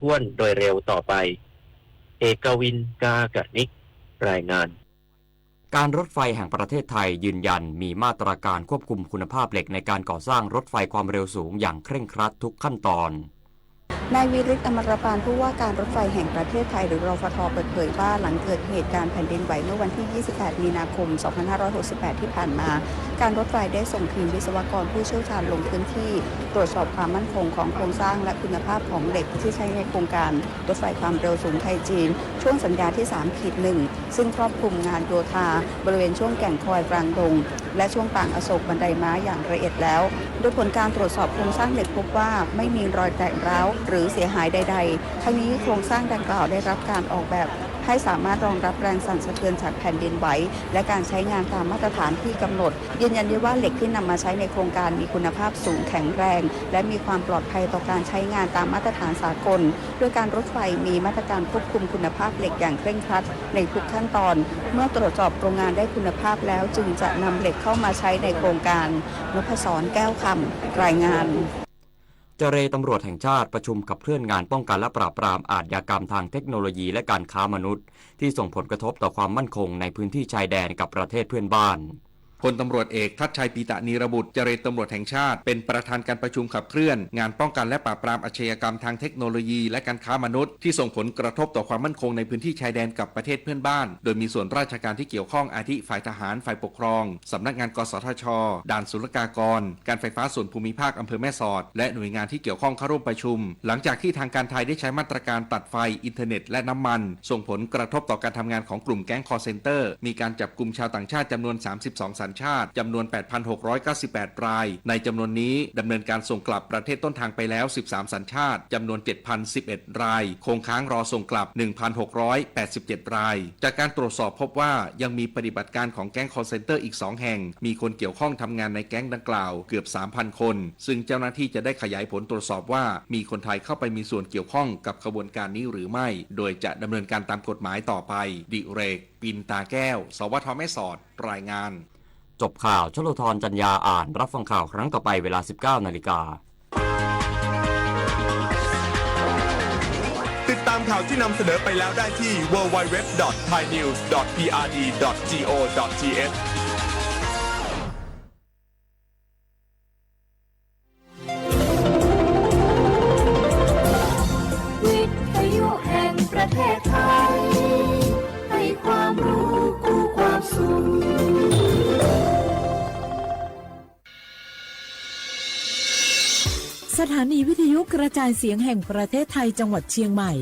ถ้วนโดยเร็วต่อไป เอกวิน กากนิก รายงาน การรถไฟแห่งประเทศไทยยืนยันมีมาตรการควบคุมคุณภาพเหล็กในการก่อสร้างรถไฟความเร็วสูงอย่างเคร่งครัดทุกขั้นตอน นายวีริศ อมรปาน ผู้ว่าการรถไฟแห่งประเทศไทย หรือ รฟท เปิดเผยว่า หลังเกิดเหตุการณ์แผ่นดินไหวเมื่อวันที่ ยี่สิบแปด มีนาคม สองพันห้าร้อยหกสิบแปด ที่ผ่านมา การรถไฟได้ส่งทีมวิศวกรผู้เชี่ยวชาญลงพื้นที่ ตรวจสอบความมั่นคงของโครงสร้างและคุณภาพของเหล็กที่ใช้ในโครงการรถไฟความเร็วสูงไทย-จีน ช่วงสัญญาที่ สามขีดหนึ่ง ซึ่งครอบคลุมงานโยธาบริเวณช่วงแก่งคอยปรางดง และช่วงปางอโศกบันไดม้าอย่างละเอียดแล้ว โดยผลการตรวจสอบโครงสร้างเหล็กพบว่าไม่มีรอยแตกร้าวหรือเสียหายใดๆ ทั้งนี้โครงสร้างดังกล่าวได้รับการออกแบบให้สามารถรองรับแรงสั่นสะเทือนจากแผ่นดินไหว และการใช้งานตามมาตรฐานที่กำหนด ยืนยันได้ว่าเหล็กที่นำมาใช้ในโครงการมีคุณภาพสูงแข็งแรง และมีความปลอดภัยต่อการใช้งานตามมาตรฐานสากล โดยการรถไฟมีมาตรการควบคุมคุณภาพเหล็กอย่างเคร่งครัดในทุกขั้นตอน เมื่อตรวจสอบโรงงานได้คุณภาพแล้วจึงจะนำเหล็กเข้ามาใช้ในโครงการ นพศร แก้วคำ รายงาน เจรตำรวจแห่งชาติประชุมขับเคลื่อนงานป้องกันและปราบปรามอาชญากรรมทางเทคโนโลยีและการค้ามนุษย์ที่ส่งผลกระทบต่อความมั่นคงในพื้นที่ชายแดนกับประเทศเพื่อนบ้าน พลตำรวจเอก ทัชชัย ปีตะนีรบุตร เจรตำรวจแห่งชาติ เป็นประธานการประชุมขับเคลื่อนงานป้องกันและปราบปรามอาชญากรรมทางเทคโนโลยีและการค้ามนุษย์ที่ส่งผลกระทบต่อความมั่นคงในพื้นที่ชายแดนกับประเทศเพื่อนบ้าน โดยมีส่วนราชการที่เกี่ยวข้องอาทิฝ่ายทหาร ฝ่ายปกครอง สำนักงาน กสทช ด่านศุลกากร การไฟฟ้าส่วนภูมิภาคอำเภอแม่สอด และหน่วยงานที่เกี่ยวข้องเข้าร่วมประชุม หลังจากที่ทางการไทยได้ใช้มาตรการตัดไฟ อินเทอร์เน็ต และน้ำมัน ส่งผลกระทบต่อการทำงานของกลุ่มแก๊ง call center มีการจับกุมชาวต่างชาติจำนวน สามสิบสอง สัญชาติ จำนวน แปดพันหกร้อยเก้าสิบแปด ราย ในจำนวนนี้ดำเนินการส่งกลับประเทศต้นทางไปแล้ว สิบสาม สัญชาติ จำนวน เจ็ดพันสิบเอ็ด ราย คงค้างรอส่งกลับ หนึ่งพันหกร้อยแปดสิบเจ็ด ราย จากการตรวจสอบพบว่ายังมีปฏิบัติการของแก๊ง call center อีก สอง แห่ง มีคนเกี่ยวข้องทำงานในแก๊งดังกล่าวเกือบ สามพัน คน ซึ่งเจ้าหน้าที่จะได้ขยายผลตรวจสอบว่ามีคนไทยเข้าไปมีส่วนเกี่ยวข้องกับขบวนการนี้หรือไม่ โดยจะดำเนินการตามกฎหมายต่อไป ดิเรก ปินตาแก้ว สวท แม่สอด รายงาน จบข่าว ชโลธร จันยา อ่าน รับฟังข่าวครั้งต่อไปเวลา สิบเก้านาฬิกา ติดตามข่าวที่นำเสนอไปแล้วได้ที่ ดับเบิลยู ดับเบิลยู ดับเบิลยู ดอท ไทยนิวส์ ดอท พีอาร์ดี ดอท จี โอ ดอท ที เอช วิทยุแห่งประเทศไทย ให้ความรู้คู่ความสุข สถานีวิทยุกระจายเสียงแห่งประเทศไทยจังหวัดเชียงใหม่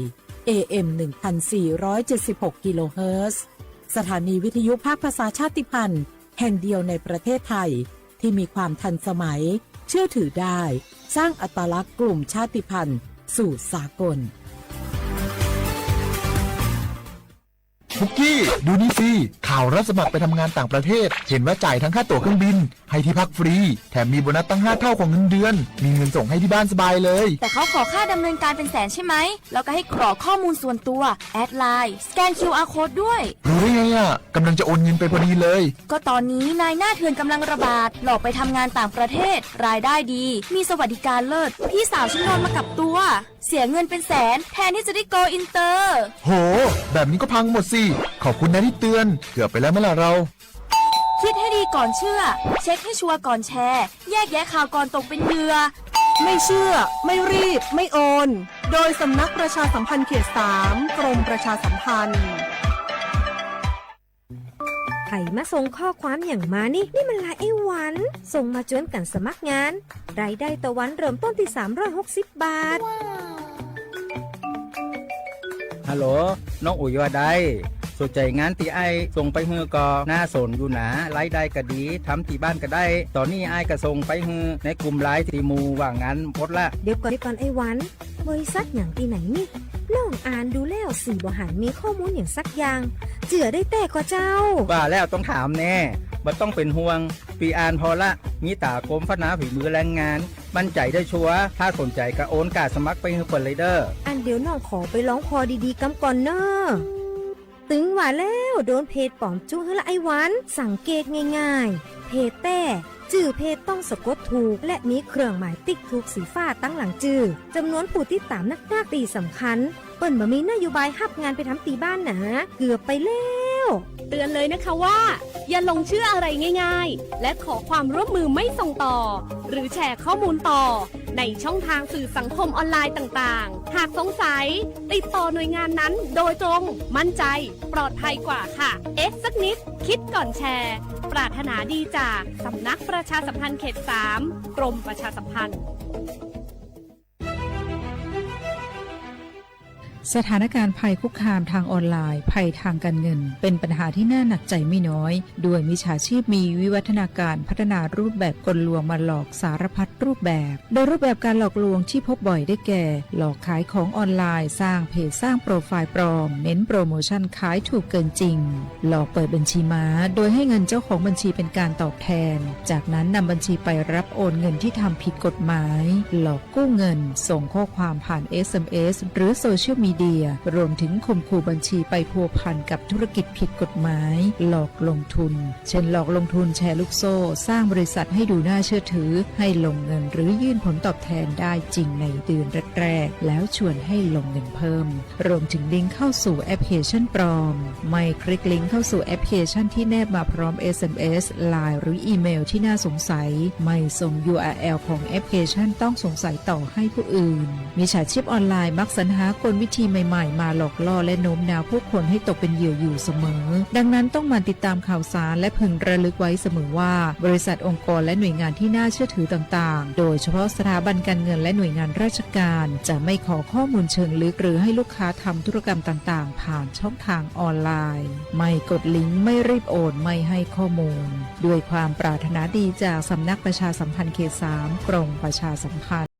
เอ เอ็ม หนึ่งพันสี่ร้อยเจ็ดสิบหก กิโลเฮิรตซ์ สถานีวิทยุภาคภาษาชาติพันธุ์แห่งเดียวในประเทศไทย ที่มีความทันสมัย เชื่อถือได้ สร้างอัตลักษณ์กลุ่มชาติพันธุ์สู่สากล ปุกกี้ ดูนี่สิ ข่าวรับสมัครไปทำงานต่างประเทศ เห็นว่าจ่ายทั้งค่าตั๋วเครื่องบิน ให้ที่พักฟรี แถมมีโบนัสตั้งห้าเท่าของเงินเดือน มีเงินส่งให้ที่บ้านสบายเลย แต่เขาขอค่าดำเนินการเป็นแสนใช่ไหม แล้วก็ให้กรอกข้อมูลส่วนตัว แอดไลน์ สแกน คิวอาร์ โค้ดด้วย รู้ได้ไงอ่ะ กำลังจะโอนเงินไปพอดีเลย ก็ตอนนี้นายหน้าเถื่อนกำลังระบาด หลอกไปทำงานต่างประเทศ รายได้ดี มีสวัสดิการเลิศ พี่สาวฉันโดนมากับตัว เสียเงินเป็นแสน แทนที่จะได้โกลอินเตอร์ โห แบบนี้ก็พังหมดสิ ขอบคุณนะที่เตือน เกือบไปแล้วไหมล่ะเรา คิดให้ดีก่อนเชื่อ เช็คให้ชัวร์ก่อนแชร์ แยกแยะข่าวก่อนตกเป็นเหยื่อ ไม่เชื่อ ไม่รีบ ไม่โอน โดยสำนักประชาสัมพันธ์เขตสาม กรมประชาสัมพันธ์ ใครมาส่งข้อความอย่างมานี่ นี่มันไลน์ไอ้หวัน ส่งมาชวนกันสมัครงาน รายได้ต่อวันเริ่มต้นที่สามร้อยหกสิบบาท ฮัลโหล น้องอุ๋ยว่าได สนใจงานตี้อ้ายส่งไปหื้อก่อ น่าสนอยู่นะ รายได้ก็ดี ทำตี้บ้านก็ได้ ตอนนี้อ้ายก็ส่งไปหื้อในกลุ่มไลน์ตี้หมู่ว่างงานหมดละ เดี๋ยวก่อน เดี๋ยวก่อนไอ้หวัน บริษัทหยังตี้ไหนนี่ น้องอ่านดูแล้วสี่บ่หันมีข้อมูลหยังสักอย่าง เจื้อได้แต๊ก่อเจ้า ว่าแล้วต้องถามแน่ บ่ต้องเป็นห่วง ปีอ่านพอละ มีตากรมพัฒนาฝีมือแรงงาน มั่นใจได้ชัวร์ ถ้าสนใจก็โอนก้าสมัครไปหื้อเปิ้นเลยเด้อ อันเดี๋ยวน้องขอไปลองผ่อดีๆกำก่อนเน้อ ตึงว่าแล้ว โดนเพจป๋อมจุ๊หื้อละไอ้หวัน สังเกตง่ายๆ เพจแต้ ชื่อเพจต้องสะกดถูกและมีเครื่องหมายติ๊กถูกสีฟ้าตั้งหลังชื่อ จำนวนผู้ติดตามนักๆ ที่สำคัญ เปิ้นบ่มีนโยบายฮับงานไปทำตีบ้านหนา เกือบไปแล้ว เตือนเลยนะคะว่า อย่าลงชื่ออะไรง่ายๆ และขอความร่วมมือไม่ส่งต่อ หรือแชร์ข้อมูลต่อ ในช่องทางสื่อสังคมออนไลน์ต่างๆ หากสงสัย ติดต่อหน่วยงานนั้นโดยตรง มั่นใจ ปลอดภัยกว่าค่ะ เอ๊ะสักนิด คิดก่อนแชร์ ปรารถนาดีจากสำนักประชาสัมพันธ์เขตสาม กรมประชาสัมพันธ์ สถานการณ์ภัยคุกคามทางออนไลน์ ภัยทางการเงิน เป็นปัญหาที่น่าหนักใจไม่น้อย ด้วยมิจฉาชีพมีวิวัฒนาการพัฒนารูปแบบกลลวงมาหลอกสารพัดรูปแบบ โดยรูปแบบการหลอกลวงที่พบบ่อยได้แก่ หลอกขายของออนไลน์ สร้างเพจ สร้างโปรไฟล์ปลอม เน้นโปรโมชั่นขายถูกเกินจริง หลอกเปิดบัญชีม้า โดยให้เงินเจ้าของบัญชีเป็นการตอบแทน จากนั้นนำบัญชีไปรับโอนเงินที่ทำผิดกฎหมาย หลอกกู้เงิน ส่งข้อความผ่าน เอสเอ็มเอส หรือโซเชียลมีเดีย รวมถึงข่มขู่บัญชีไปพัวพันกับธุรกิจผิดกฎหมาย หลอกลงทุน เช่น หลอกลงทุนแชร์ลูกโซ่ สร้างบริษัทให้ดูน่าเชื่อถือ ให้ลงเงินหรือยื่นผลตอบแทนได้จริงในเดือนแรกๆ แล้วชวนให้ลงเงินเพิ่ม รวมถึงลิงก์เข้าสู่แอปพลิเคชันปลอม ไม่คลิกลิงก์เข้าสู่แอปพลิเคชันที่แนบมาพร้อม เอสเอ็มเอส ไลน์ หรืออีเมลที่น่าสงสัย ไม่ส่ง ยูอาร์แอล ของแอปพลิเคชันต้องสงสัยต่อให้ผู้อื่น มิจฉาชีพออนไลน์มักสรรหากลวิธีใหม่ๆ มาหลอกล่อและโน้มน้าวผู้คนให้ตกเป็นเหยื่ออยู่เสมอ ดังนั้นต้องหมั่นติดตามข่าวสารและพึงระลึกไว้เสมอว่า บริษัท องค์กร และหน่วยงานที่น่าเชื่อถือต่างๆ โดยเฉพาะสถาบันการเงินและหน่วยงานราชการ จะไม่ขอข้อมูลเชิงลึกหรือให้ลูกค้าทำธุรกรรมต่างๆ ผ่านช่องทางออนไลน์ ไม่กดลิงก์ ไม่รีบโอน ไม่ให้ข้อมูล ด้วยความปรารถนาดีจากสำนักประชาสัมพันธ์เขตสาม กรมประชาสัมพันธ์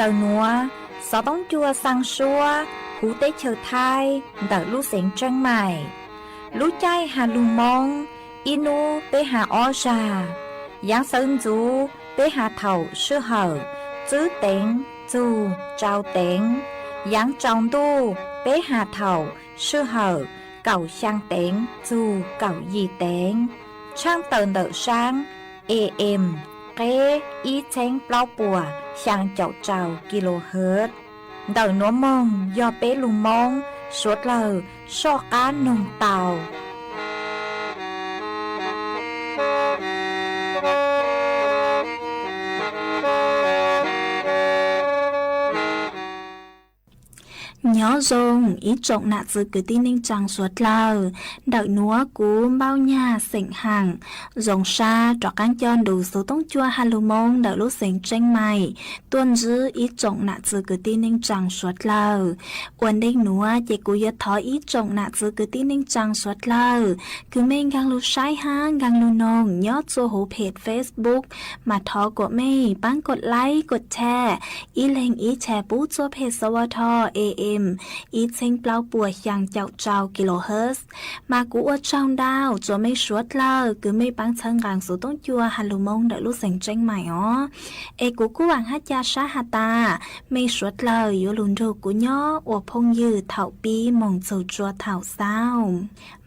Ntawm nuav, xov tooj cua xaa suab huv teb chaws Thaib ntawm lub xeev Tsheeb Maim. Lub caij has lug Moob, ib nub peb has ob zag. Yaav sawv ntxuv peb has thaum sij hawm tswb teev txug tsau teev. Yaav tsaus ntuj peb has thaum sij hawm kaum xyaa teev txug kaum yim teev. Tshaaj tawm ntawm saab A M qeb ib txheeb plaub puas xyaa caum rau kilohertz. Ntawm nuav moog yog peb lug Moob suav dlawg soj qaab noog tau. Nyob Zoo ib tsoom nam txiv kwv tij neej tsaa suav dlawg, ntawm nuav kuv Npauj Nyag xeem Haam zoo sab rov qaab coj nrug xuv toob cua ha lug moo ntawm lub xeev Tseeb Maim tuaj ntsib ib tsoom nam txiv kwv tij neej tsaa suav dlawg. Ua ntej nuav ces kuv yuav thov ib tsoom nam txiv kwv tij neej tsaa suav dlawg, kws mej nkaag lug saib hab nkaag lug noog nyob txua huv phem Facebook, mas thov kuas mej paab kov like kov share, ib leeg ib share pub txua phem S W T A M ib txheeb plaub puas xyaa caum rau kilohertz. Mas kuv ua tsaug ntau rua mej suav dlawg kws mej paab txhawb nqaa xuv toob cua ha lug moo ntawm lub xeev Tseeb Maim os. Es kuv kuj vaam hab ca sab has tas mej suav dlawg yuav lug nrug kuv nyob ua phooj ywg thaum pib moog txug rua thaum xaus.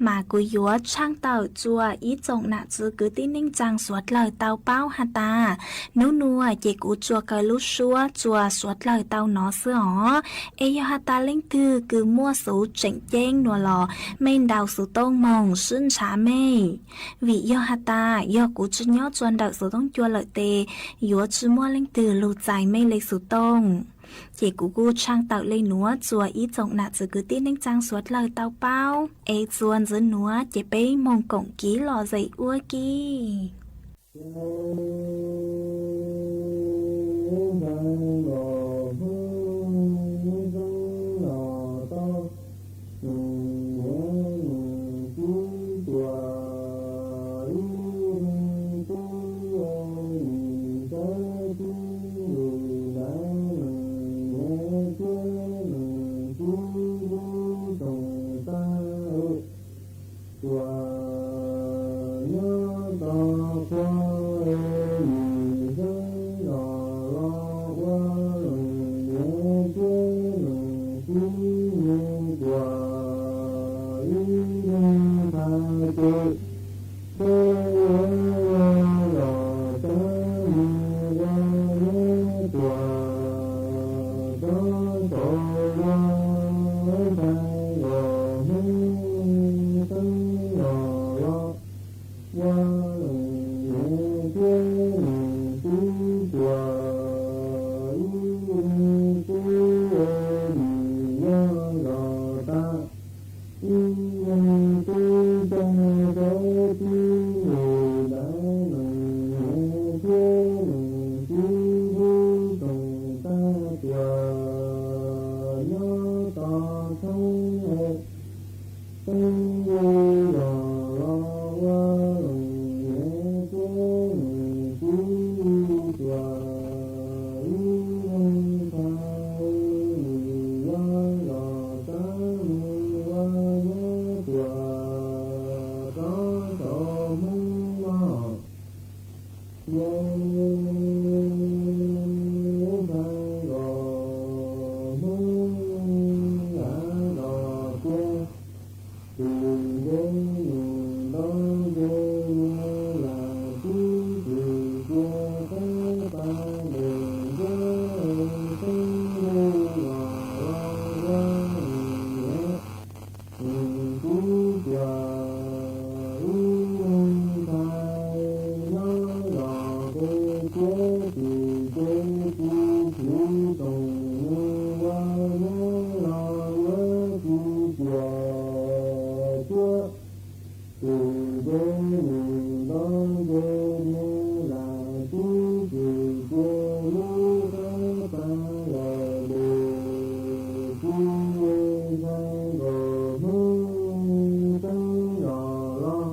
Mas kuv yuav tshaaj tawm rua ib tsoom nam txiv kwv tij neej tsaa suav dlawg tau paub has tas, nub nuav ces kuv tsuas kaw lub suab rua suav dlawg tau nov xwb os. Es yog has tas leej twg kws muaj xuv tseem ceeb nuav los mej ntaus xuv tooj moog sib ntshav mej, vim yog has tas yog kuv tsi nyob rua ntawm xuv toob cua lawm tes yuav tsi muaj leej twg lug txais mej le xuv tooj. Ces kuv kuj tshaaj tawm le nuav rua ib tsoom nam txiv kwv tij neej tsaa suav dlawg tau paub. Es txuas ntxiv nuav ces peb moog koom kiv lom zem ua ke. Nyob tau qhua es nim xeeb los los ua leej niam thiab leej txiv mus kuas ib leeg thaiv ces, peb yuav los txav mus ua nyob kuas rov tau ua ntxhais los Hmoob xeeb los los ua leej niam thiab leej txiv kuas ib leeg tub nim yog los tas, ib leeg tub ntxhais txawv tib ntus ntawd leej niam thiab leej txiv lub tooj tag tuas nyob tau tshoob es teeb nti los los ua leej niam thiab leej txiv tuas ib leeg thaiv nim yog los txav mus ua nyob kuas rov tau Hmoob los. Yog ntxhais los Hmoob av los tiag, tus ntse nws ntaus ntse niag lam tib txwm cia qab pas ntes ntiab xeeb ntuj los los ua leej niam leej txiv tuas ib leeg thaiv nyob los qe tiab tsis ce tsis txwv toom mus ua nyob los yuav tsis ciam thiab. Tus ntse nws ntaus ntse niag lam tib txwm cia lub qab pas lawm lus tsis ntxhais nkaus Hmoob xeeb los los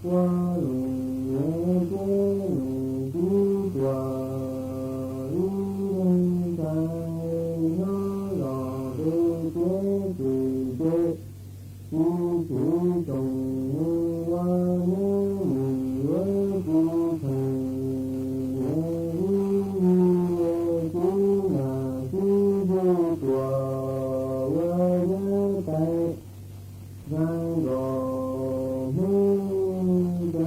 ua leej niam thiab leej txiv tuas ib leeg thaiv nyob los qe tiab tsis ce tsis txwv toom mus ua nyob nws yuav tsis kheev niam ib yig ua tub nam xib hwb tuas ua nyob tais ntxhais nkaus Hmoob xeeb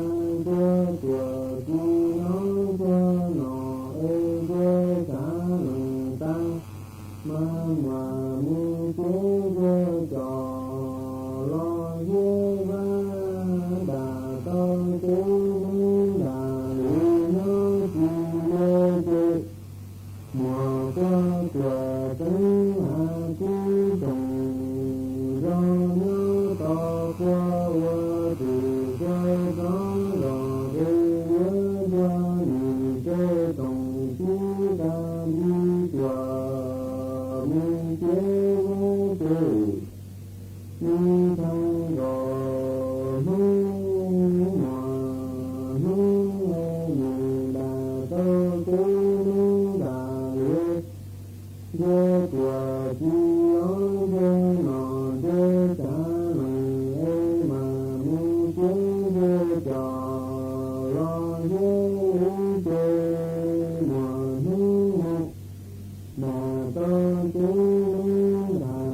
Tus kua rov zos qe yuav ntua nim ke toom tib tag li tuam mus tiab muab ces mus tag nkaus hnub muaj hnub nws ntas tau tub hnub ntas liab. Ntsia tuam tsis ob ntsia no ntsia tsav lees es mas mus tiab ntsia cov los thiab wb ces muaj hnub mus ntas tau tub hnub ntas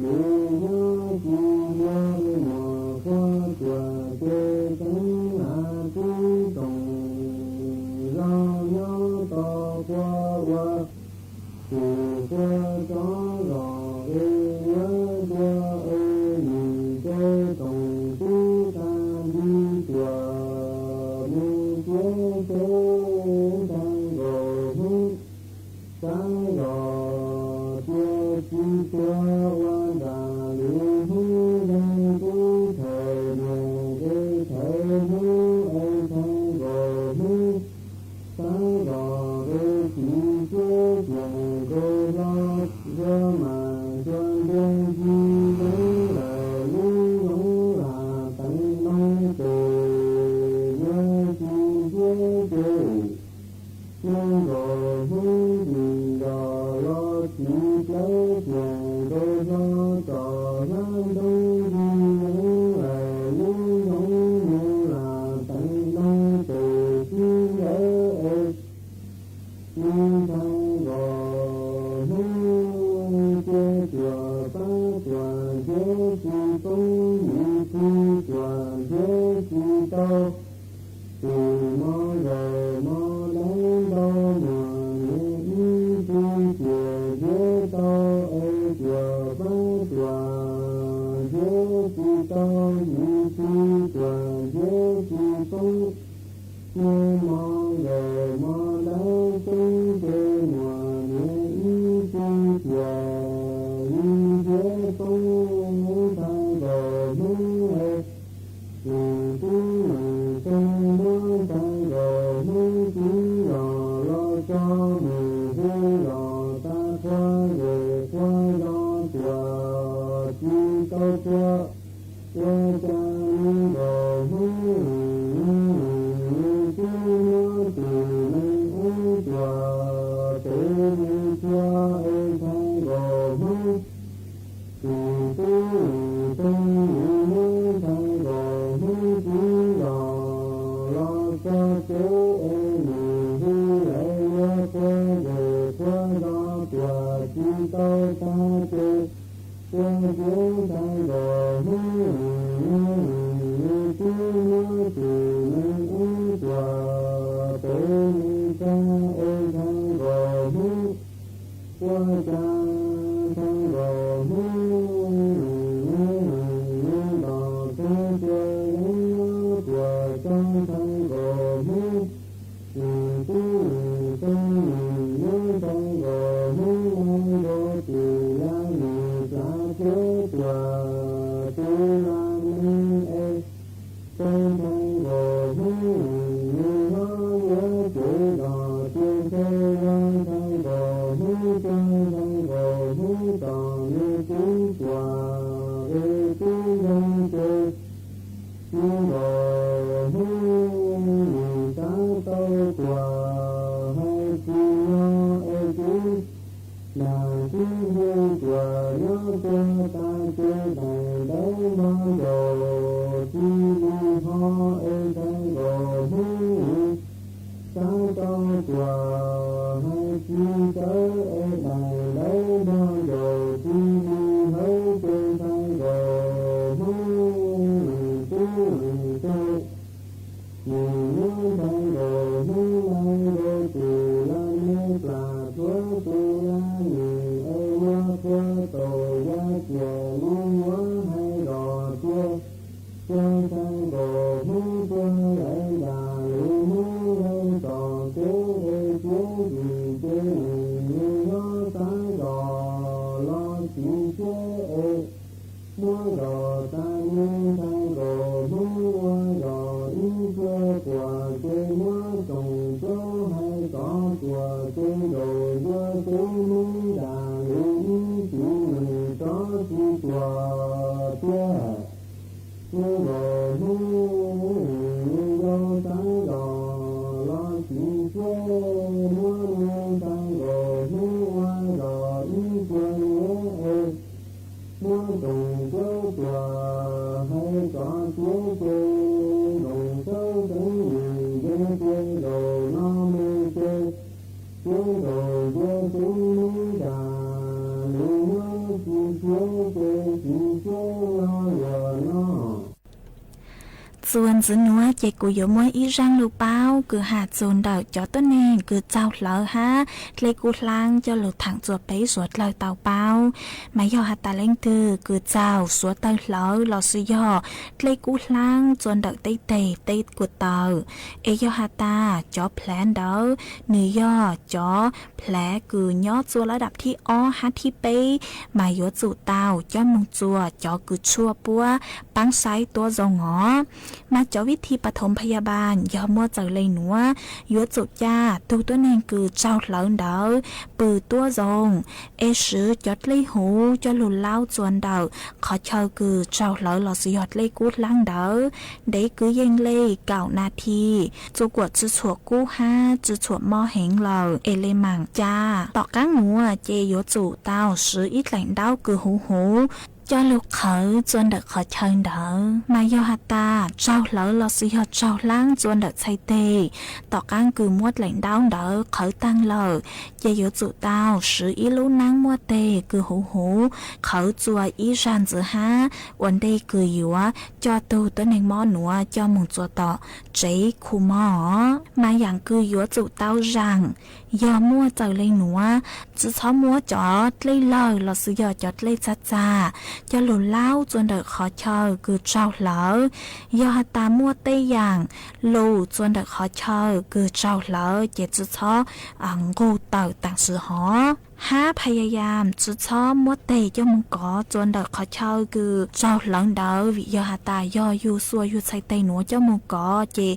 liab nyob tsis ntua muaj qhua tuam ces txeeb av tib toom zog nyob tau qhua ua tus qhua rov zos qe yuav ntua es nim ke toom tib tag li tuam mus tiab teb tag nkaus hnub. Xav zos cia tsis tuag ua nram lwm hnub zeeg tub thawm niam nqe thawm hnub es tag nkaus hnub. Xav zos qe txiv siab tias nkaus hlo ntsuag mas ntsuag ntiag ncig yeeb lawm lub zoov lam teev neeg ces yuav tsis siab ces nees nkaum hnub ntsis zos los txiv plawv tias nkaus hlo tsom hlab ntoo ncig yeeb lawm lub zoov mus lam teev neeg ces sib ncaws es mus tag nkaus hnub cia tuam pab tuam ntiab tsis poob yim plig tuam ntiab tsis tau. Tus mos nkaus mos dawb ntau muag niam ib tug tiam ntiab tau es tuam pab tuam ntiab tsis tau yim plig tuam ntiab tsis poob. Niag mos nkaus mos dawb ceeb ces muag niam ib tug tiam yim ntiab poob tag nkaus hnub es. Tus tub nws txeeg muab tag nkaus hnub txiv zos los tso mus hu zos tas qhua zes qhua zos tuam tsis tau qhua. Ua cas nees nkaum hnub tub muab tus nees ub tuam pem mus txhua es tag nkaus hnub. Tus tub txeeg nws muab tag nkaus hnub txiv zos los txog tsev es nws hu lawv ua qhua zes qhua zos tuam tsis tau tag ces ua ciav tag nkaus hnub tub muab tus nees ub tuam pem mus txog es tag nkaus hnub. Ua cas tag nkaus hnub nws ntom txog tua yeeb nyob tuam txog tag nkaus hnub. Nws tub nws txeeg nws muab tag nkaus hnub nai nkaus tus laj nws txav thiab tuam tus laj neeg es txeeg tag nkaus hnub nws nyob yuav cev los cia ntshe yog tag nkaus hnub tuag tag nkaus hnub tom nws tub tuam es tub nkeeg ces tsis nkaus hnub nws xav tau tuam hais tsis yog es tub nag tib hnub tuam nyob tuag tas ces daim ntawv npog ncaus tsis mus ho es tag nkaus hnub nws xav tau tuam hais tsis txawv es daim ntawv npog ncaus tsis mus hawv ces tag nkaus hnub nws tub nws txeeg nws muab tag nkaus hnub nai nkaus tus laj neeg plam thuav tus laj nws es ua qhua taus ya ciam lub muab hais zos tias cia tag nkaus hnub tuag lawm nram lub hnub nqeeg tsom kev es tiav ntsis ces nws nyob xav zos los tsis siab es muab zos txav nws tag nkaus Hnub yau sab nkaus los tsis txawj muab hnub sab nkaus hnub ua zos ib puag nuav es muab tsoom cuab tuam hais txog txiv ces nkoos sawb xeeb nws nce tes zaum no mus ces txiv nkaus nce xeeb hnub nram nws muab tsis txiav ces tsis txiav los yuav no. Txuas ntxiv nuav ces kuv yuav muab ib zaaj lug paub kws has txug ntawm cov tuab neeg kws tsaug hlawv hab dlej kub hlaab coj lug thaam txug peb suav dlawg tau paub. Mas yog has tas leej twg kws tsaug suav tawg hlawv lossis yog dlej kub hlaab txuas ntawm teb teg teb kuas taw, es yog has tas cov plhav ntawd nws yog cov plhav kws nyob txua lab dam thib ob hab thib peb, mas yuav tsum tau coj moog txua cov kws tshuaj puab paab saib tuab zoo os. Mas cov vib thi pas thoom phas yas npas yog muaj txawm le nuav, yuav tsum ca tug tuab neeg kws tsaug hlawv ntawd pw tuab zoo, es swv cov dlej huv coj lug laub txua ntawm qhov chaw kws tsaug hlawv lossis yog dlej kub hlaab ntawd ntev kwv yees le kaum nas this, txua kuam tsi txhuam kub hab tsi txhuam mob heev lawm es le maam ca. Tom qaab nuav ces yuav tsum tau swv ib dlaim ntaub kws huv huv coj lug qhawv txua ntawm qhov chaw ntawd. Mas yog has tas tsaug hlawv lossis yog tsaug hlaab txua ntawm txhais teg, tom qaab kws muab dlaim ntaub ntawd qhawv taag lawm, ces yuav tsum tau swv ib lub naab muaj teg kws huv huv qhawv txua ib zag ntxiv hab ua ntej kws yuav coj tug tuab neeg mob nuav coj moog txua tom tsev khu mob. Mas yaam kws yuav tsum tau zaam, yog muaj txawm le nuav, tsi txhob muab cov dlej lawg lossis yog cov dlej txag txag coj lug laub txua ntawm qhov chaw kws tsaug hlawv. Yog has tas muaj tej yaam lug txua ntawm qhov chaw kws tsaug hlawv ces tsi txhob nqug tawm taam sim hov, hab phas yas yas tsi txhob muab teg coj moog kov txua ntawm qhov chaw kws tsaug hlawv ntawd, vim yog has tas yog yug xuas yug txhais teg nuav coj moog kov ces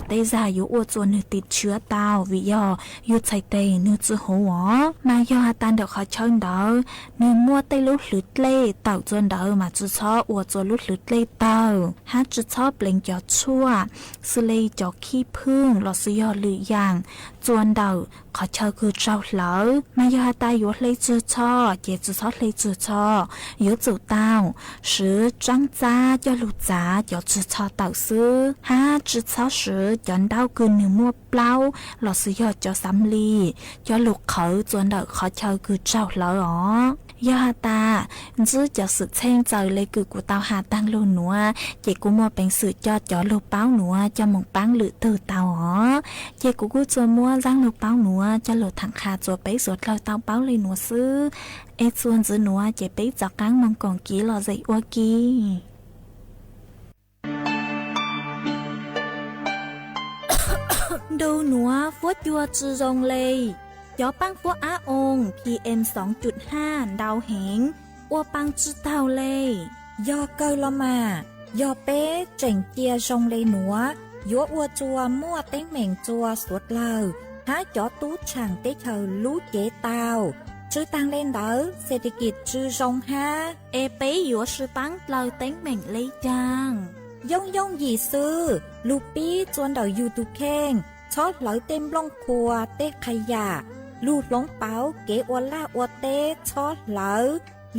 tej zag yuav ua txua nwg tis tshiav tau, vim yog yug txhais teg nwg tsi huv os. Mas yog has tas ntawm qhov chaw ntawd nwg muaj tej lub hlwv dlej tawm txua ntawd mas tsi txhob ua txua lub hlwv dlej tawg, hab tsi txhob pleev cov tshuaj xws le cov khib phwj lossis yog lwm yaam txua ntawm qhov chaw kws tsaug hlawv. Mas yog has tas yuav hle tsug tsho ces tsi txhob hle tsug tsho, yuav tsum tau swv tsaab txab coj lug txav cov tsug tsho tawm xwb, hab tsi txhob swv cov ntaub kws nwg muaj plaub lossis yog cov xav li coj lug qhawv txua ntawm qhov chaw kws tsaug hlawv os. Yog has tas ntsib cov xwm txheej txawm le kws kuv tau has taag lug nuav ces kuv muaj peev xwm coj cov lug paub nuav coj moog paab lwm tug tau os. Ces kuv kuj txua muab zaaj lug paub nuav coj lug thaam qha txua peb suav dlawg tau paub le nuav xwb. Es txuas ntxiv nuav ces peb rov qaab moog koom kiv lom zem ua ke. Ntu nuav fuab cua tsi zoo le, cov paab fuab ab oo PM xoov cum haj ntau heev, ua paa tsi taug le. Yog kawg los mas, yog peb tseem cia zoo le nuav, yuav ua txua muaj teeb meem txua suav dlawg hab cov tub tshaam teb chaws lub cev tau. Tsw taag le ntawd, xes tis kis tsi zoo hab. Es peb yuav sw paab dlawg teeb meem le caag? Yooj yooj yim xwb, lug pib txua ntawm yug tug kheej, txhob hlawv tej nplooj qhua tej qha yam, lug hloov pauv kev ua laj ua teb txhob hlawv,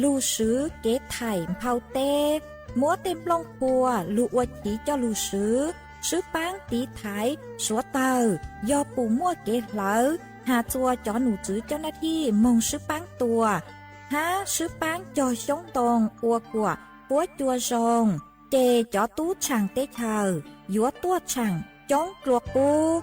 lug swv kev thaim nphau teb, muab tej nplooj qhua lug ua chiv coj lug swv, swb paab tiv thaiv suav dlawg. Yog pum muaj kev hlawv, has txua cov num tswv coj naj thij moog swb paab tua, hab swb paab cog xyoob ntoo ua kuam fuab cua zoo, ces cov tub tshaam teb chaws yuav tuaj tshaam coob dlua qub.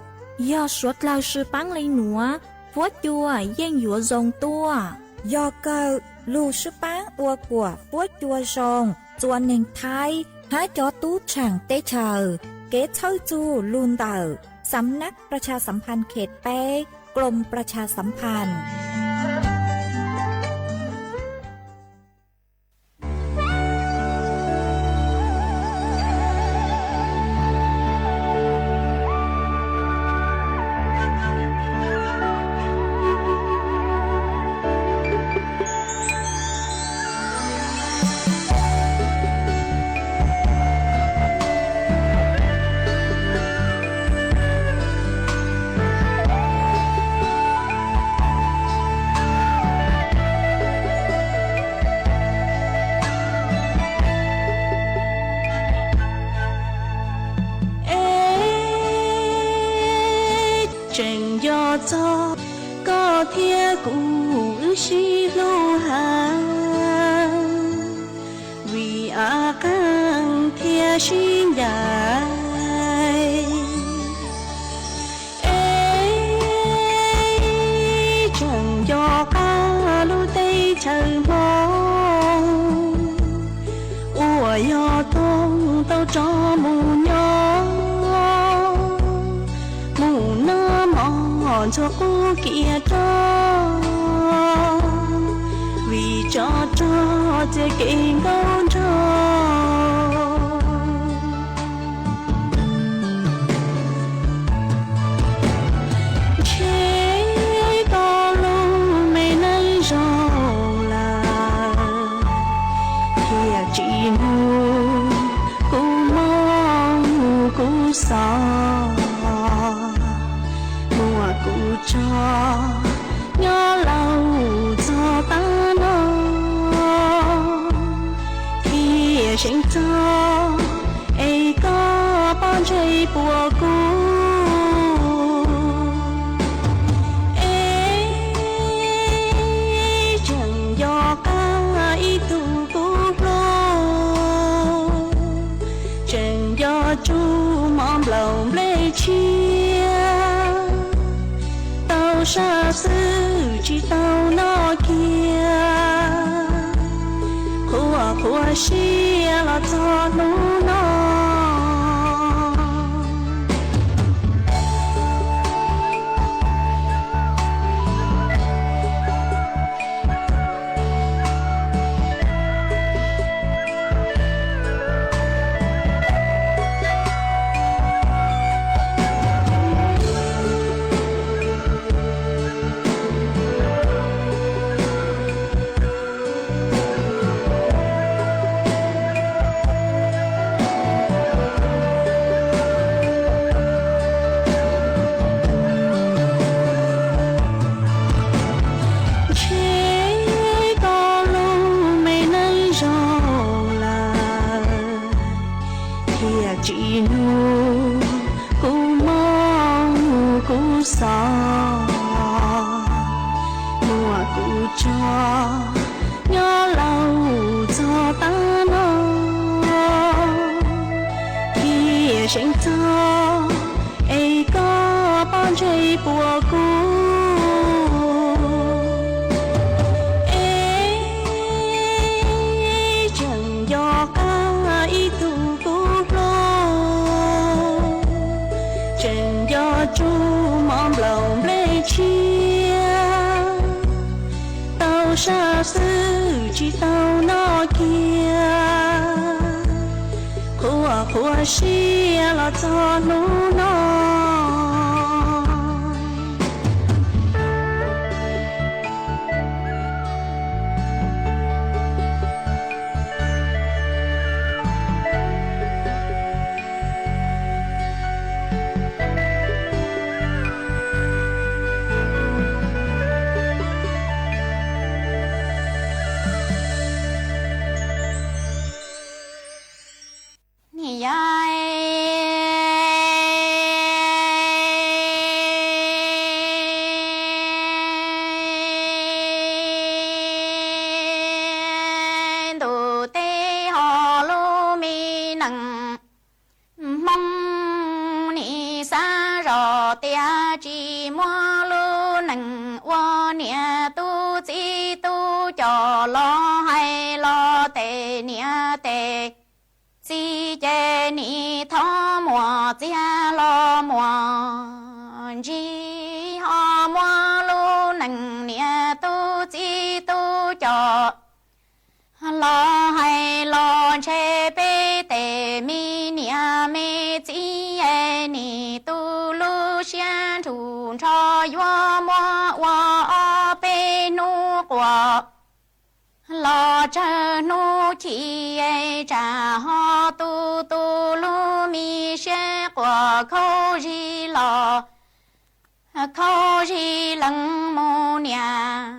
Yog suav dlawg sw paab le nuav, fuab cua yeej yuav zoo tuaj. Yog kawg, lug swb paab ua kuam fuab cua zoo txua neeg Thaib hab cov tub tshaam teb chaws. Kev txhawj txug lug ntawm Samnak Prachasambhan Khet peb, Klom Prachasambhan. txog, koj thiab kuv wb sib hlub heev, vim av qeeg thiab sib ncaim. Es tseem nco qab lub teb chaws Hmoob uas yog toog tau rov mus nyob, mus noj mov ntxuag qub kiag rau, vim tsov rog txias kev nkauj nraug. Ntshe koj lub me neej zoo lawm, thiaj tsis hnub kuv moo kuv xov, muaj kuv tso nyob laus txog tav no, thiaj seev txog es koj pob ntseg puas kuv. Es tseem nco qab ib tug kuv hlub, tseem nco tsuj mov nplaum nplej tshiab, tau saj xwb tsis tau noj kiag, qhuav qhuav siab los txog hnub no. Ntshe koj lub me neej zoo lawm, thiaj tsis hnub kuv moo kuv xov, muaj kuv tso nyob laus txog tav no, thiaj seev txog es koj pob ntseg puas kuv. Es tseem nco qab ib tug kuv hlub, tseem nco tsuj mov nplaum nplej tshiab, tau saj xwb tsis tau noj kiag, qhuav qhuav siab los txog hnub no. Niam yau, ntuj teb ho lub me nees Hmoob, nim xav zoj tias tsis muaj lub nees ua niam tub txib tub coj los hais los tes niam tes txiv ces nim thov muaj txiag los muaj ntsig ho muaj lub nees niam tub txib tub coj los hais los ntshe peb tes me niam me txiv es nim tu lub siab nrug nrho yuav muab ua ob peb hnub quas los tsawg hnub chim tsam ho tu tu lub me siab quas khaub zig los khaub zig lees mus niam.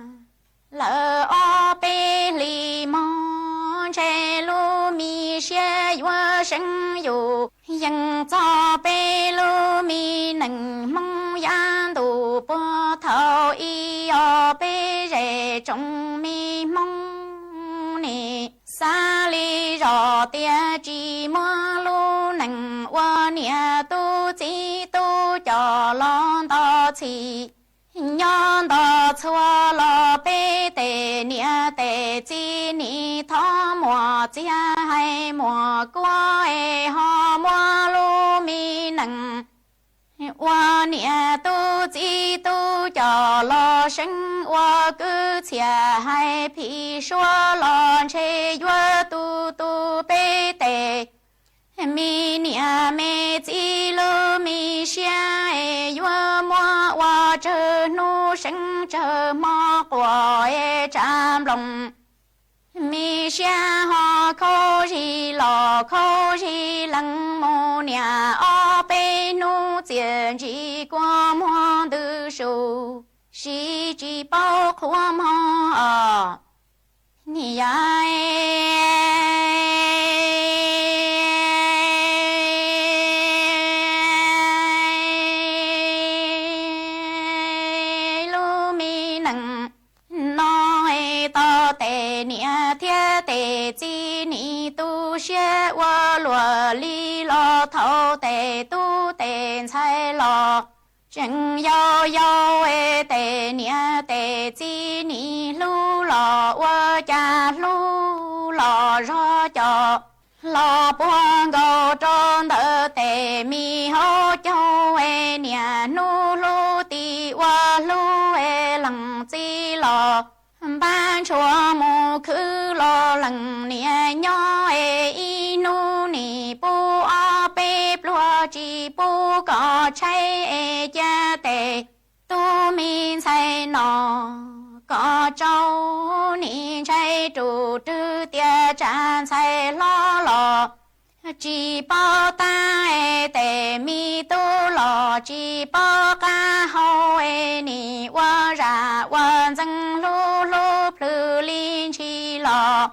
Lawm ob peb hlis mog ntshe lub me siab yuav seev yus yeej txog peb lub me nees Hmoob yav ntuj puag tsoom me Hmoob ne, xav li zos tias tsis muaj lub neej ua niam tub txiv tub coj los nto txhij. Nyob nto txhua los peb tes niam tes txiv nim thov muaj txiag hais muaj kuab es ho muab lub me neej ua niam tub txiv tub coj los seev ua kwv txhiaj hais phim suav los ntshe yuav tu tu peb tes me niam me txiv lub me siab es yuav muab ua tsawg hnub seev tsawg hmo quaj es tsa nploos. Me siab ho khaub zig los khaub zig lees mus niam ob peb hnub txiaj ntsig kua muag ntws su, siv tsis paub qhuav mog os. Niam yau, lub me neej no tau tes niam thiab tes txiv nim tu siab ua luaj li los thaum tes tub tes ntxhais los tseem yau yau es tes niam tes txiv nim hlub los ua cas hlub los zog cov los puag nkaus rau ntawm tes me hauv caug es niam hnub hlub tim ua hlub es leej txiv los npab ntshua mus khwv los leej niam nyob es ib hnub nim pub ob peb pluag tsis pub kom tshaib es cia tes tub me ntxhais no kom tsau nim ntshai rus rwg tias tsam ntxhais hlob los tsis paub tab es tes me tub los tsis paub qab hau es nim ua zam ua ntxeev hlub hlub plhws li ntshis los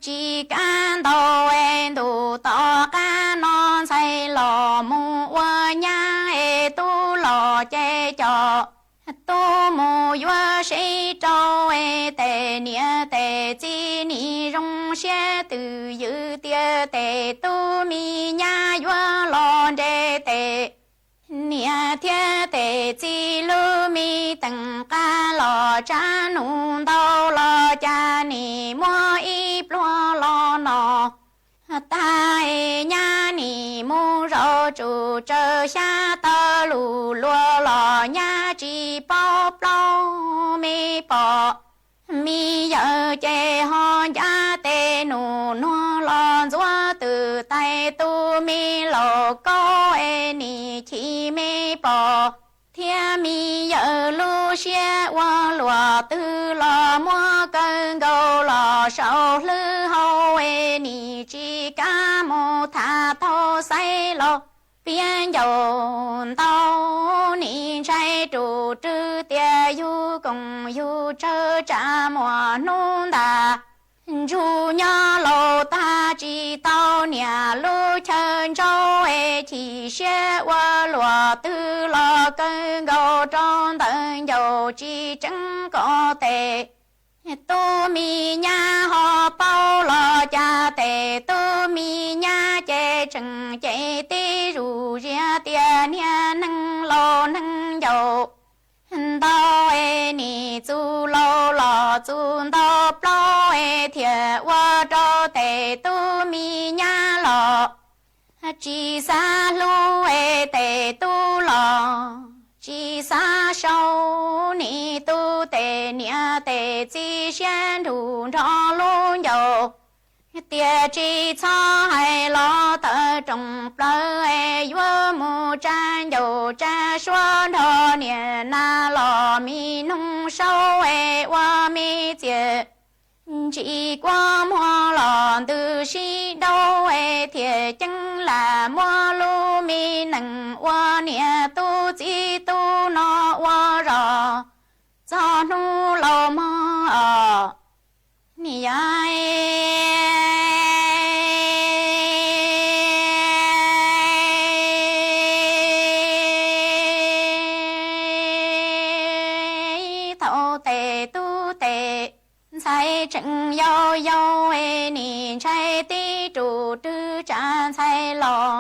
tsis kam ntau es ntuj tom qab no ntxhais los mus ua nyab es tub los ces coj tub mus yuav seb rau es tes niam tes txiv nim zoo siab twj ywm tias tes tub me nyab yuav los nres tes niam thiab tes txiv lub me teem qab los tsav num ntau los cas nim muab ib pluag los no tag es nyab nim mus zaum tsum tsawv xyab taw lus luag los nyab tsis paub plaub me pom me yawm ces ho ncaj tes num nuag los ntxuav twm tais tu me laus kaub es nim chim me pom thiab me yawm lub siab ua luaj twg los muab kawg nkaus los saum hlwb hau es nim tsis kam mus tham tau xaiv los piav ncauj ntau nim ntshai rus rwg tias yug koom yug tsawg tsam muaj hnub ntas ntsug nyob laus tag tsis tau niam lub chaw ntsauv es chim siab ua luaj twg los kawg nkaus rau ntawm ncauj tsis tseev kom tes tub me nyab ho paub los cas tes tub me nyab ces tseem ces tib zus ziab tias niag neeg laus neeg ncaus ntau es nim txus laus los txus ntau plaub es thiaj ua rau tes tub me nyab los tsis xav hlub es tes tub los tsis xav sau nim tub tes niam tes txiv siab nrug nrho lub ncauj tias tsis txhob hais los tawm rooj plaws es yuav mus tsa ncauj tsa suab nrho niam nas los mi noog saub es ua me txiaj ntsis kua muag los ntws sib dauj es thiaj ceeb lam muab lub me neej ua niam tub txiv tub no ua zog txog hnub laus mog os. Niam yau, thaum tes tub tes tais tseem yau yau es nim ntshai tib rus rwg tsav ntxhais los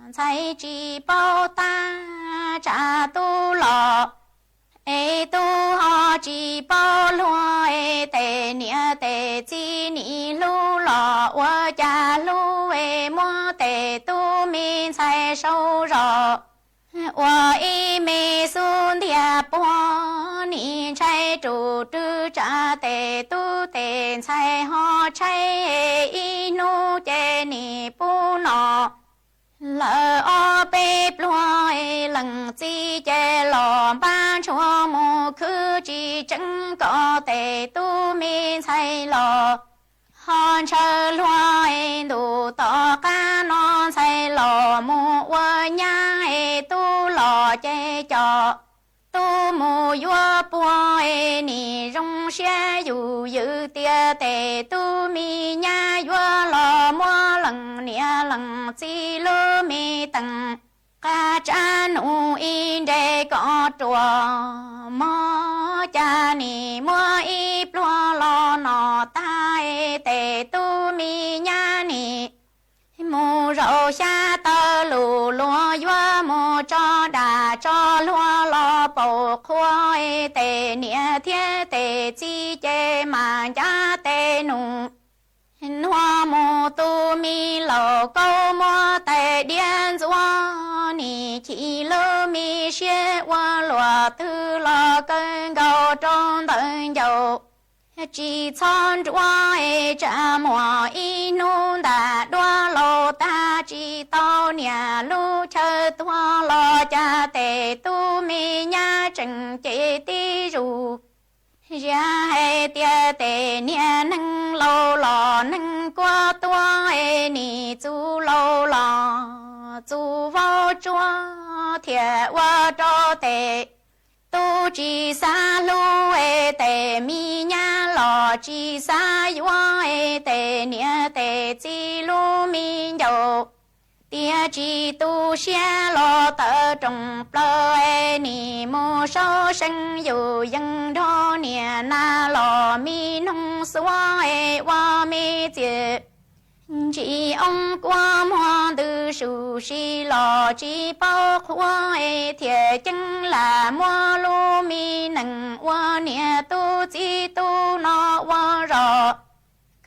ntxhais tsis paub tab tsav tub los es tub ho tsis paub luag es tes niam tes txiv nim hlub los ua cas hlub es muab tes tub me ntxhais sau zog ua ib me xub ntiag puag nim ntshai rus rwg tsav tes tub tes ntxhais ho tshaib ib hnub ces nim pub no lawm ob peb pluag es lees txij ces los npab ntshua mus khwb tsis tseeb kom tes tub me ntxhais los ho ntshaw luag es ntuj tom qab no ntxhais los mus ua nyab es tub los ces cov tub mus yuav puag es nim zoo siab yus ywm tias tes tub me nyab yuav los muab lees niam lees txiv lub me tees qab tsav num ib nres kom ruam mog cas nim muab ib pluag los no tag es tes tub me nyab nim mus zaum xyab taw lus luag yuav mus tso dag tso luag los paum qhua es tes niam thiab tes txiv ces mas ncaj tes num nuag mus tu me laus kaub muab tais diab ntxuav nim chim lub me siab ua luam twg los kawg nkaus rau ntawm ncauj tsis txhob nruab es tsa muag ib hnub ntam duab laus tag tsis tau niam lub chaw tuag los cas tes tub me nyab tseem cev tib zus zia hais tias tes niag neeg laus los neeg kuab tuag es nim txus laus los txus vaub tsuag thiaj ua rau tes tub tsis xav hlub es tes me nyab los tsis xav yuav es tes niam tes txiv lub me ncaus tias tsis tu siab los tawm roos plaws es nim mus saub seej yus yees nrog niam nas los me noog xuab es ua me txiv ntsis oob kuab muag ntws su si los tsis paub qhuav es thiaj ceeb lam muab lub me nees ua niam tub txiv tub no ua zog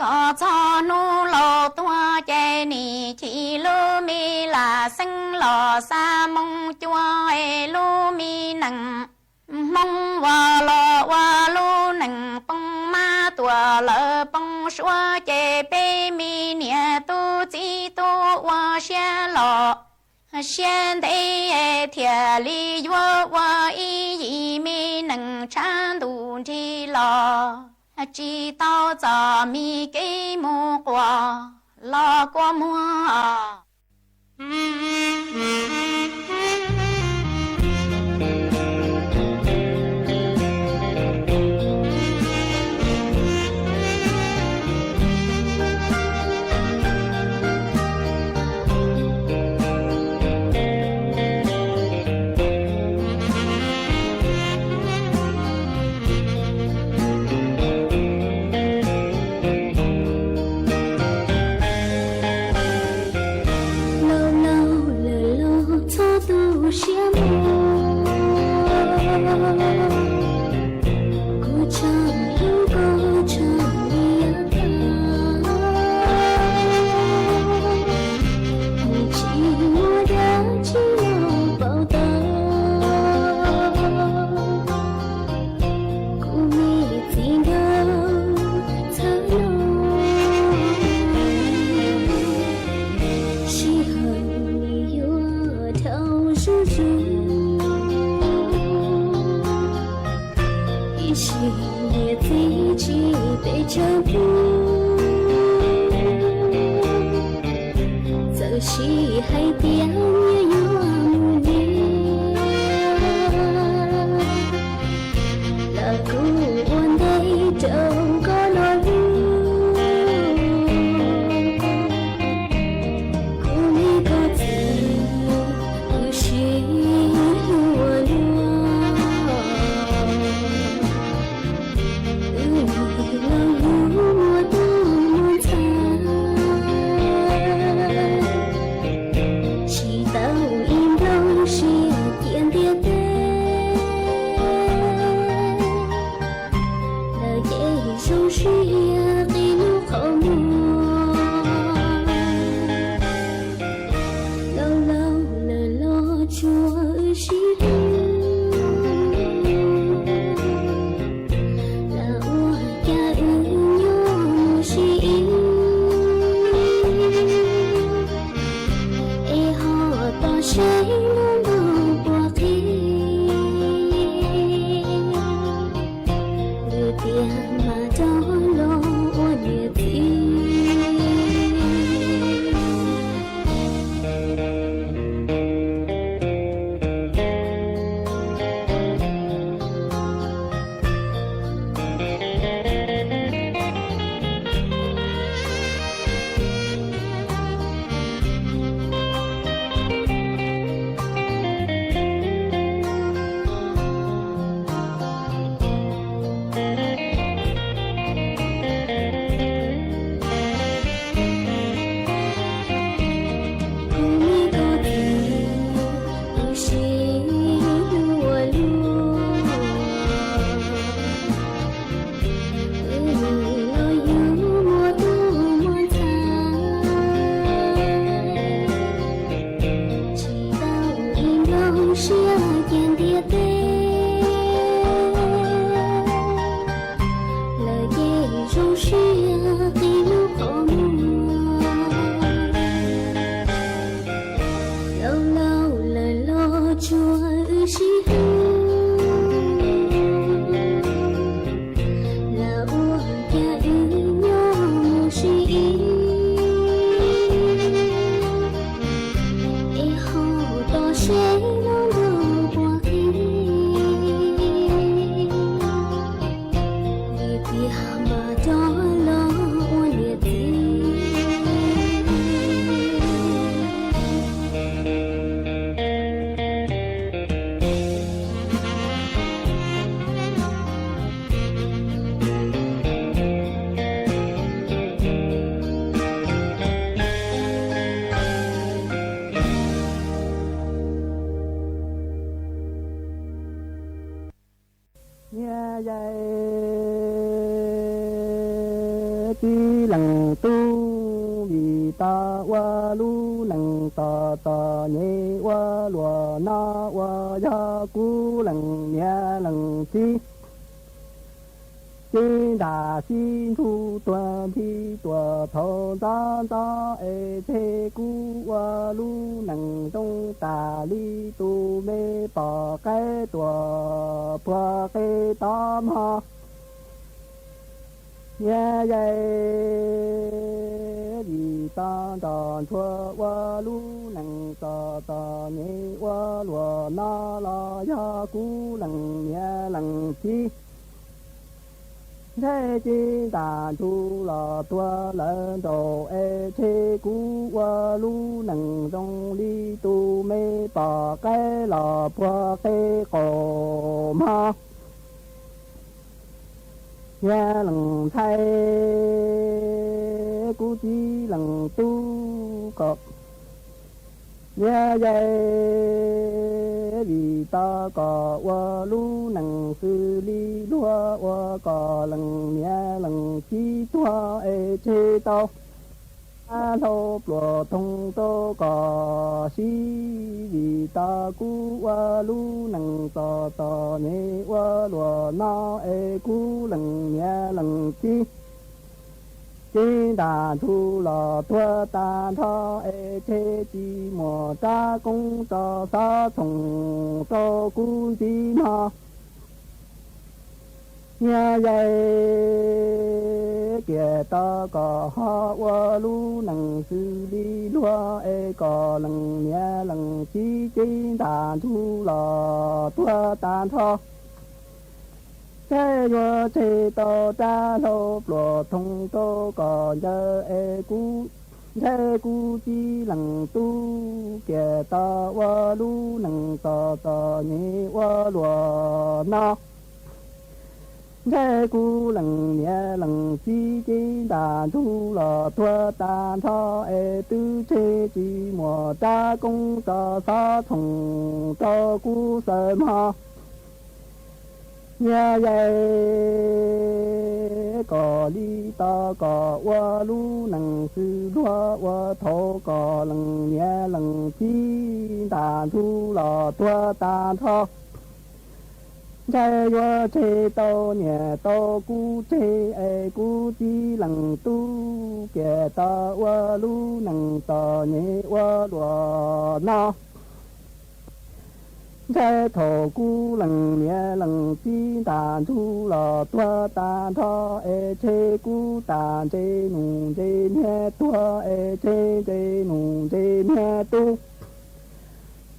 kom txog hnub laus tuag ces nim chim lub me lam xeeb los xa moo cua es lub me nees hmoob ua los ua lub nees poob mab tuam lawv poob suab ces peb me niam tub txiv tub ua siab los siab ntev thiaj li yuav ua ib yim me nees tshav ntuj nrig los tsis tau txom me kev mus quas los kua muag. Laus laus lawm los txhob tu siab mog, kuv tseem hlub koj tseem li yav tag, nws tsis muaj dab tsi los pauv tau kuv me txiv nraug txhawb los, sij hawm nws yuav dhau zuj zus, ib sim niam txiv tsis pes tsawg hnub, txawm sis hais tias nyias yuav mus nyias, lawm kuv ua ntej rau koj lo lus, kuv me koj txiv, wb sib hlub ua luaj, wb nim los Seb lub ntuj puas qhib, lwm tiam mas coj los ua niam txiv. Kuv me koj thiab, wb sib hlub ua luaj, wb los yug muaj tub muaj ntxhais, tsis tau ib nplooj siab cia ntiaj teb, lawm ces zoo siab qhib lub qhov muag. Laus laus lawm los tsuas wb sib hlub, lam ua cas wb nyob mus sib ib, es ho tos seb lub ntuj puas qhib, vim tias mas coj los ua niam txiv. Niam yais txiv leej tub, vim tau ua lub neej txom txom nyem ua luam no, uas yog kuv leej niam leej txiv, cev nram sib nrug tuag nthi tuaj thaum ntxov ntxov, es tseg kuv ua lub neej zoo tas li tus me poj qaib tuaj puag qe tod mog. Niam yais, vim tau nrog ntsuag ua lub neej txom txom nyem ua luam no, los yog kuv leej niam leej txiv, ntshai cev ntaj ntsug los tuag lawm nraud, es tseg kuv ua lub neej zoo li tus me poj qaib los puag qe qaum mog. Niam leej ntxhais, kuv txiv leej tub kom, niam yais, vim tau kom ua lub neej xws li luag ua kom leej niam leej txiv tuag, es tseg tau dab hlau pluas thooj rau kom siv. Vim tau kuv ua lub neej txom txom nyem ua luam no, es kuv leej niam leej txiv, cev ntaj ntsug los tuag tag nrho, es tseg tsis muaj rab koob rau xov txhooj rau kuv ntxiv mog. Niam yais, kiag tau kom ho ua lub neej xws li luag, es kom leej niam leej txiv cev ntaj ntsug los tuag tag nrho, ntshai yuav tseg tau rab hlau pluas thooj rau kom ncaws, es kuv, ntshai kuv txiv leej tub kiag tau ua lub neej txom txom nyem ua luam no, ntshai kuv leej niam leej txiv cev ntaj ntsug los tuag tag nrho, es twb tseg tsis muaj rab koob rau xov txhooj rau kuv xaws mog. Niam yais, kom li tau kom ua lub neej xws luag ua thaum kom leej niam leej txiv ntaj ntsug los tuag tag nrho, ntshai yuav tseg tau niam tau kuv tseg, es kuv txiv leej tub kiag tau ua lub neej txom nyem ua luam no, Ntshai thaum kuv lees niam lees txiv ntam ntug los tuag tag nrho es tseg kuv tas ntse nus ntse niag tuag es tseg ntse nus ntse niag tub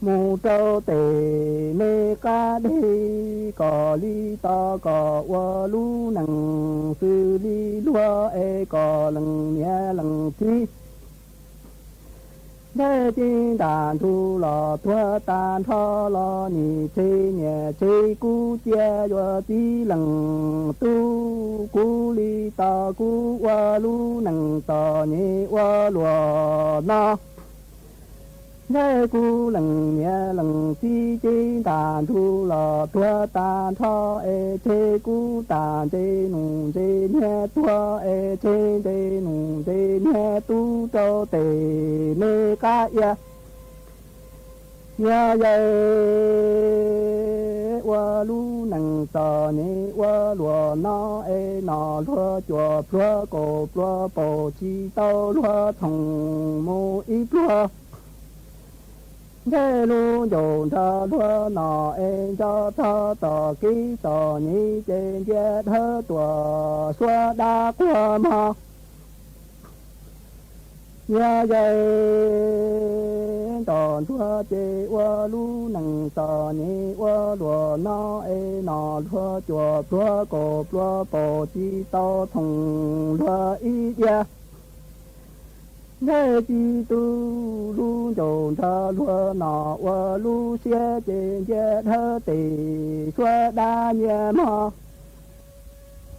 mus rau tes me qab deg kom li tos kom ua lub nees xws li luag es kom lees niam lees txiv ntshai txiv ntam ntug los tuag tag nrho los nim tseg niam tseg kuv cia yuav txiv lees tub kuv li tos kuv ua lub nees txom nyem ua luam no. Ntshai kuv lees niam lees txiv txiv ntam ntug los tuag tag nrho es tseg kuv tas ntse nus ntse niag tuag es tseg ntse nus ntse niag tub rau tes me qab ia. Niag yawg ua lub nees txom nyem ua luam no es nom luag cuam pluag kaum pluag paum tsis tau luag txhoom mus ib pluag. Ntshai lub ncaus nrog luag nom es nco txog tom kev txom nyem ces ncia dhawb tuam suab dab quag mog. Niag yawg ntom ntsuag ces ua lub nees txom nyem ua luam no es nom luag cuam pluag kaum pluag paum tsis tau txhoom luag ib diav. Ntshai tsis tu lub ncaus nrog luag nom ua lub siab ces ncia dhawb tes suab dab nyiag mog.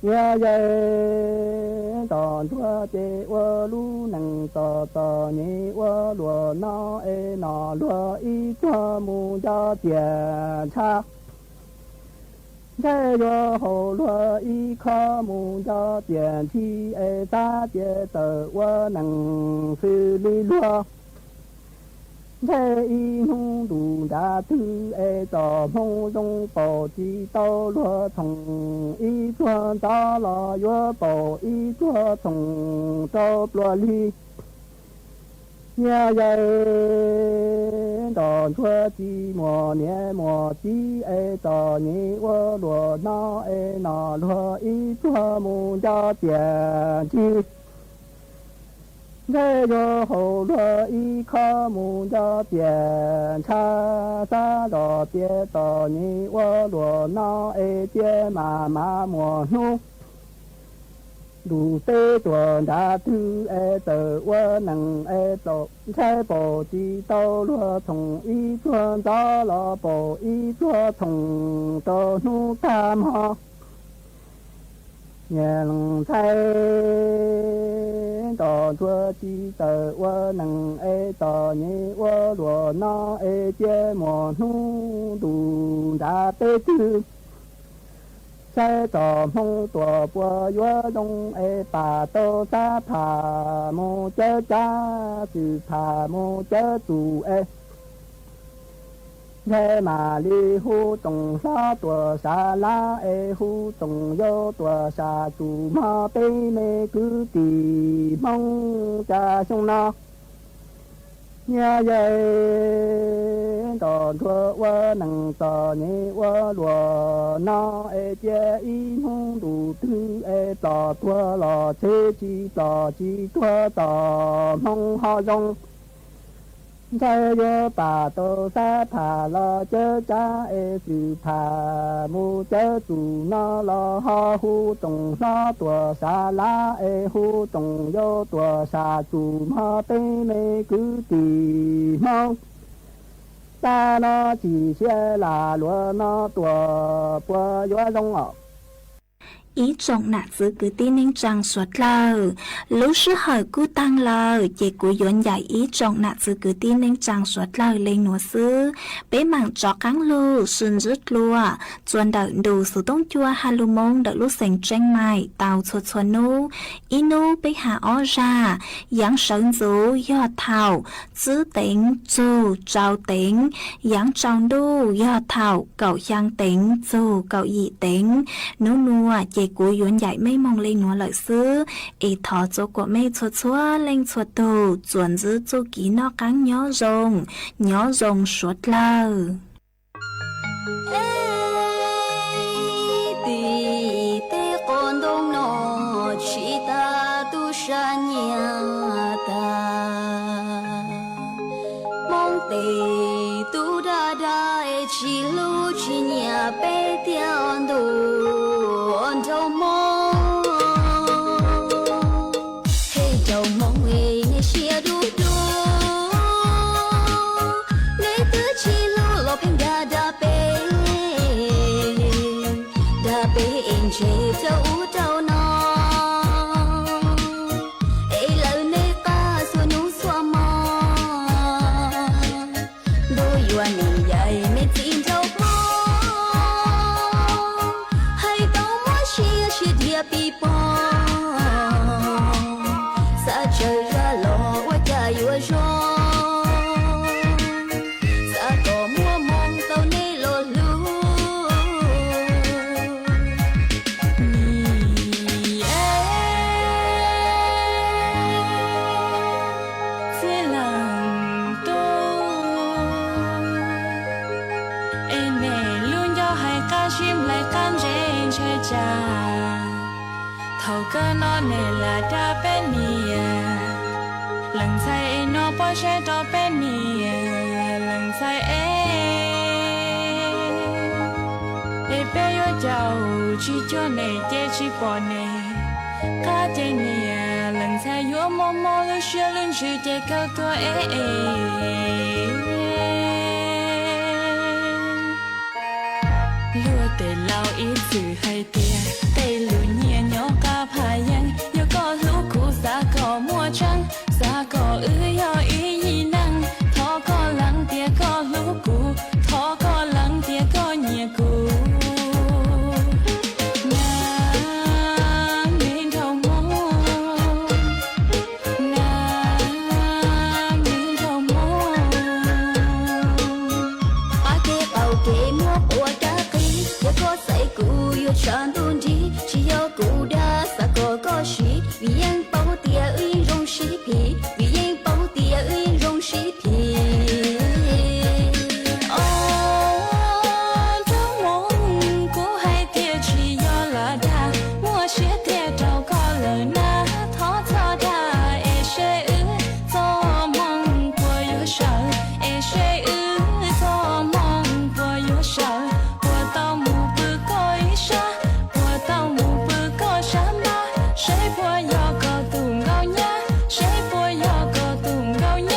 Niag yawg ntom ntsuag ces ua lub nees txom txom nyem ua luam no es nom luag ib pluag mus nco tiam ntsha. Ntshai yuav haum luag ib khob mus nco tiam ntshis es xav tias txawm ua nees xws li luag. Ntshai ib hnub ntus nrad twg es txom hmoo zoo paum tsis tau luag txhoom ib pluag ntxov los yuav paum ib pluag txhoom rau pluag lig. Niag yawg ntom ntsuag tsis muaj niam muaj txiv es txom nyem ua luam no es nom luag ib pluag mus nco tiam ntshis. Ntshai yuav haum luag ib khob mus nco tiam ntsha. Xav zoj tias txom nyem ua luam no es cia mam mam muaj hnub ntus teb tuam nrad twg es txawm ua nees es plaum ntshai paum tsis tau luag txhoom ib pluag ntxov los paum ib pluag txhoom rau hnub tag mog. Niam leej ntxhais ntom ntsuag tsis txawm ua nees es txom nyem ua luam no es cia muaj hnub ntus nrad teb twg. Saib txoj hmoo tuaj puas yuav zoo es pam tau xab pham mus cawv tsab, xwm pham mus cawv txus es nthe mam li hu tsoom hlob tuaj sam lab es hu tsoom yau tuaj sam tsum mog peb me kwv tij Hmoob cas xyoo no. Niag yawg ntom ntsuag ua nees txom nyem ua luam no es cia ib hnub ntus twg es plom tuag los tseg, tsis plom tsis tuag txoj hmoo ho zoo. Ntshai yuav pam tau xab pham los cawv tsab es xwm pham mus cawv txus no los ho hu tsoom hlob tuaj sam lab es hu tsoom yau tuaj sam tsum mog peb me kwv tij Hmoob. Tag no tsis siab lam luam no tuaj puas yuav zoo os. Ib tsoom nam txwv kwv tij neej tsaa suav dlawg, lub sij hawm kuj taag lawm ces kuv yuav ncaim ib tsoom nam txwv kwv tij neej tsaa suav dlawg le nuav xwb. Peb maam tso qaab lug sib ntsib dlua txuas ntawm ntu xuv tooj cua ha lug moo ntawm lub xeev Tseeb Maim tau txhua txhua nub. Ib nub peb has ob zag, yaav sawv ntxuv yog thaum tsib teev txug rau teev, yaav tsaus ntuj yog thaum kaum xyaa teev txug kaum yim teev. Nub nuav ces kuv yuav ncaim mej moog le nuav lawm xwb, es thov txua kuas mej txhua txhua leej txhua tug txuas ntsib txuj kev noj qaab nyob zoo, nyob zoo suav dlawg. Es tim tej qos ntoo no tsis tas tub sab nyiam tas. Hmoob tes tub dag dag es tsis hlub tsis nyiam peb thiab ntuj nraug Hmoob. Hej rau Hmoob es nej siab dub dub, nej twb tsis hlub los pheej dag dag peb, dag peb es ntshe txawj ua rau no, es lawv nej qab txhua hnub txhua hmo. Ntuj yuav nim yais me txiv nraug Hmoob, hais tau muab siab siab dhia pib pog, xav tsawg zaj los ua cas yuav zoo, xav kom muaj hmoo tau nej los hlub. Nim txwj leej tub, es nej lub ncauj hais qab sib nplaim qab ntse ntshaw tsam. Thaum kawg no nej lam dag peb niam leej ntxhais es no pob zeb rau peb niam leej ntxhais es, es peb yuav caum tsis cuag nej ces tsis pom nej qab ces niam leej ntxhais yuav mob mob lub siab lub ntsws ces kawg tuag es. Luag tej laus ib txwm hais tias tej lus nyiam nyob qab phaj yeeb, yog koj hlub kuv xav kom muaj tseeb, xav kom wb yog ib yim neeg, thov koj lees tias koj hlub kuv, thov koj lees tias koj nyiam kuv. Nab, me nraug Hmoob, nab, me nraug Hmoob. Pab kev qaum kev muab quav kab qis, yog koj xaiv kuv yuav tshav ntuj nrig, tsis yog kuv dag xav kom koj siv, vim yeej paub tias wb yeej zoo sib phim, vim yeej paub tias wb yeej zoo sib phim. Os, nraug Hmoob, kuv hais tias tsis yog lam dag, muaj siab tiag rau koj lawm na, thov txhob dag es seb wb txoj hmoo puas yuav sawv, es seb wb txoj hmoo puas yuav sawv, puas tau mus pw koj ib sab, puas tau mus pw koj sab npab, seb puas yog koj tus nkauj nyab, seb puas yog koj tus nkauj nyab.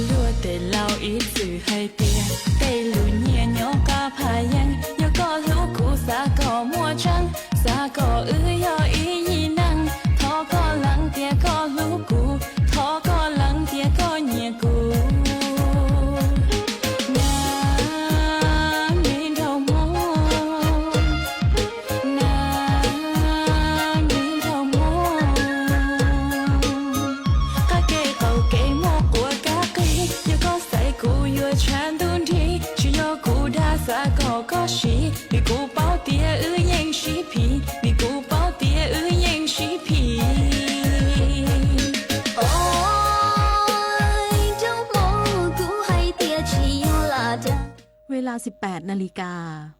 Luag tej laus ib txwm hais tias tej lus nyiam nyob qab phaj yeeb, yog koj hlub kuv xav kom muaj tseeb, xav kom wb yog ib yim neeg, thov koj lees tias koj hlub kuv, thov koj lees tias koj nyiam kuv. Nab, me nraug Hmoob, nab, me nraug Hmoob. Qab kev qaum kev muab quav kab qis, yog koj xaiv kuv yuav tshav ntuj nrig, tsis yog kuv dag xav kom koj siv, vim kuv paub tias wb yeej sib phim, vim kuv paub tias wb yeej sib phim. Os, nraug Hmoob, kuv hais tias tsis yog lam dag. Ves las siv pem na li kas.